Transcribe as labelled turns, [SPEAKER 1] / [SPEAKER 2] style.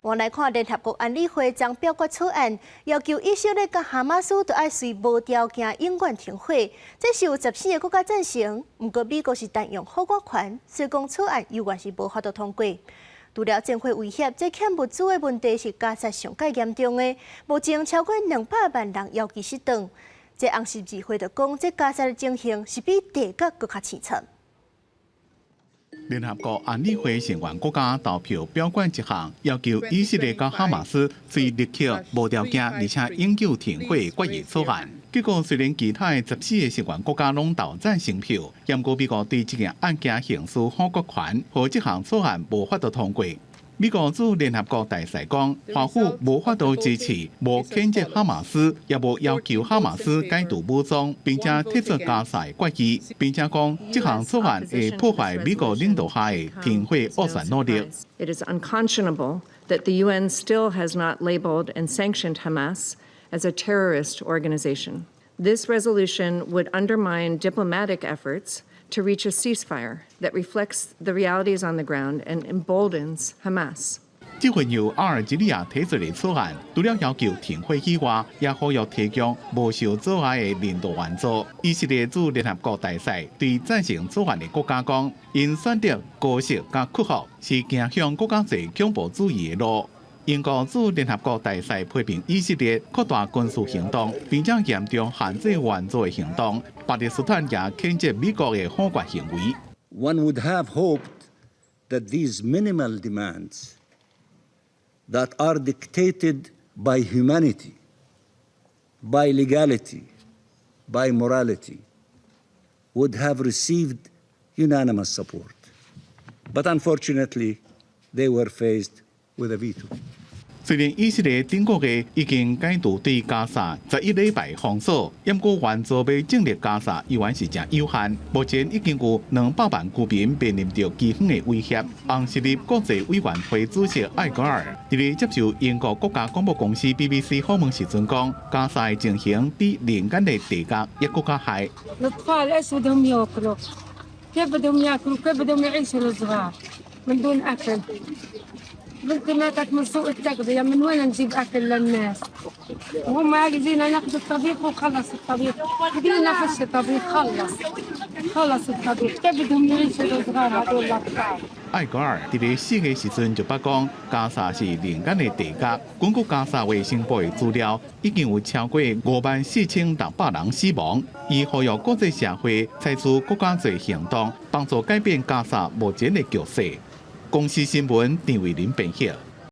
[SPEAKER 1] 我來看聯合國安理會將表決草案，要求以色列佮哈馬斯都愛隨無條件永遠停火。這是有14個國家贊成，毋過美國是動用否決權，所以講草案猶原是無法度通過。除了戰火威脅，這欠物資的問題是加薩上蓋嚴重的，目前超過200萬人枵飢失頓。這紅十字會就講，這加薩的情形是比地獄閣較淒慘。
[SPEAKER 2] 聯合國安理會成員國家投票表決一項，要求以色列佮哈馬斯隨立刻無條件而且永久停火決議草案。結果雖然其他的14個成員國家攏投贊成票，毋過美國對這件案件行使否決權，予這項草案無法度通過。美國駐聯合國大使講，華府無法度支持，無譴責哈馬斯，也無要求哈馬斯解除武裝，並且退出加薩的決議，並且講這項草案會破壞美國領導下的停火斡旋努力。
[SPEAKER 3] It is unconscionable that the UN still has not labeled and sanctioned Hamas as a terrorist organization. This resolution would undermine diplomatic efforts to reach a ceasefire that reflects the realities on the ground and emboldens Hamas.
[SPEAKER 2] 這份由阿爾及利亞提出的草案，除了要求停火以外，也呼籲提供無受阻礙的人道援助。以色列駐聯合國大使對贊成草案的國家講，𪜶選擇姑息佮屈服，是行向閣較濟恐怖主義的路。英國駐聯合國大使批評以色列擴大軍事行動，並且嚴重限制援助的行動。巴勒斯坦也譴責美國的否決行為。
[SPEAKER 4] One would have hoped that these minimal demands that are dictated by humanity, by legality, by morality, would have received unanimous support. But unfortunately, they were faced with a veto.
[SPEAKER 2] 雖然以色列頂個月已經解除對加薩11禮拜封鎖，毋過援助欲進入加薩依然是誠有限。目前已經有200萬居民面臨著饑荒的威脅。紅十字國際委員會主席艾格爾佇咧接受英國國家廣播公司 BBC 訪問時陣講，加薩的情形比人間的地獄猶閣較害。
[SPEAKER 5] الأطفال إيش بدهم ياكلوا؟ كيف بدهم ياكلوا؟ كيف بدهم يعيشوا الصغار من دون أكل؟ بنتي ماتت من سوء التغذية، من وين نجيب أكل للناس؟ وهم عايزين ناخذ الطبيخ وخلص الطبيخ، بدينا فيش طبيخ، خلص خلص الطبيخ، كيف بدهم يعيشوا الصغار هذول الأطفال؟
[SPEAKER 2] 艾格爾佇咧4月時陣就捌講，加薩是人間的地獄。根據加薩衛生部的資料，已經有超過54,600人死亡。伊呼籲國際社會採取閣較濟行動，幫助改變加薩目前的局勢。公視新聞陳慧琳編譯。